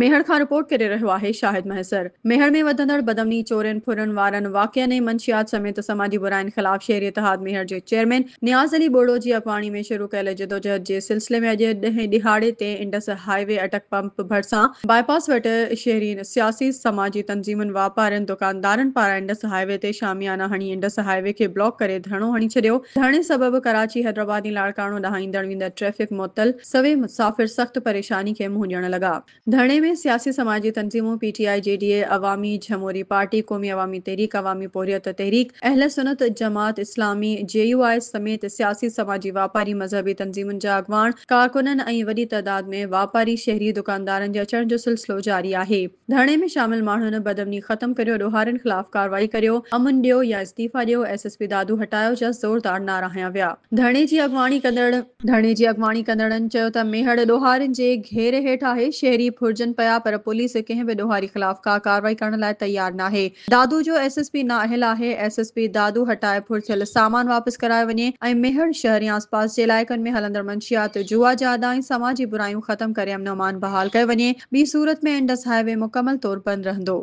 ميهڙ کان رپورٽ ڪري رهيو آهي شاهد مهيسر. ميهڙ ۾ وڌندڙ بدامني، چورين، ڦرن وارن واقعن ۽ منشيات سميت سماجي براين خلاف شهري اتحاد ميهڙ جي چيئرمين نياز علي ٻوڙو جي اڳواڻي ۾ شروع ڪيل جدوجهد جي سلسلي ۾ اڄ ڏهين ڏهاڙي تي Indus high V Attock pump ڀرسان باء پاس وٽ شهرين، سياسي سماجي تنظيمن، واپارين، دڪاندارن پاران انڊس هاء وي تي شاميانا هڻي انڊس هاء وي کي بلاڪ ڪري ڌرڻو هڻي ڇڏيو، ڌرڻي سبب ڪراچي، حيدرآباد ۽ لاڙڪاڻو ڏانهن ايندڙ ويندڙ ٽريفڪ معطل، سوين مسافر سخت پريشاني کي منهن ڏيڻ لڳا. ڌرڻي ۾ سياسي سماجي تنظيمون P T I, G D A, Awami Jamhoori party, Qaumi Awami Tehreek, Awami Porhiat Tehreek, Ahl Sunnat Jamaat Islami, J U I سميت سياسي سماجي واپاري مذهبي تنظيمن جا اڳواڻ، ڪارڪنن ۽ وڏي تعداد ۾ واپاري شهري دڪاندارن جي اچڻ جو سلسلو جاري آهي. ڌرڻي ۾ شامل ماڻهن بدامني ختم ڪريو، ڏوهارين خلاف ڪارروائي ڪريو، امن ڏيو يا استعيفا ڏيو، ايس ايس پي دادو هٽايو جا زوردار نعرا هنيا ويا. ڌرڻي جي اڳواڻي ڪندڙ. ڌرڻي جي اڳواڻي ڪندڙن چيو ته ميهڙ ڏوهارين جي گهيري هيٺ آهي، شهري ڦرجن پيا پر پوليس ڪنهن به ڏوهاري خلاف ڪا ڪارروائي ڪرڻ لاء تيار ناهي، دادو جو ايس ايس پي نااهل آهي، ايس ايس پي دادو هٽائي ڦر ٿيل سامان واپس ڪرايو وڃي ۽ ميهڙ شهر ۽ آسپاس جي علائقن ۾ هلندڙ منشيات، جوا جا اڏا ۽ سماجي برايون ختم ڪري امن امان بحال ڪيو وڃي، ٻي صورت ۾ انڊس هاء وي مڪمل طور بند رهندو.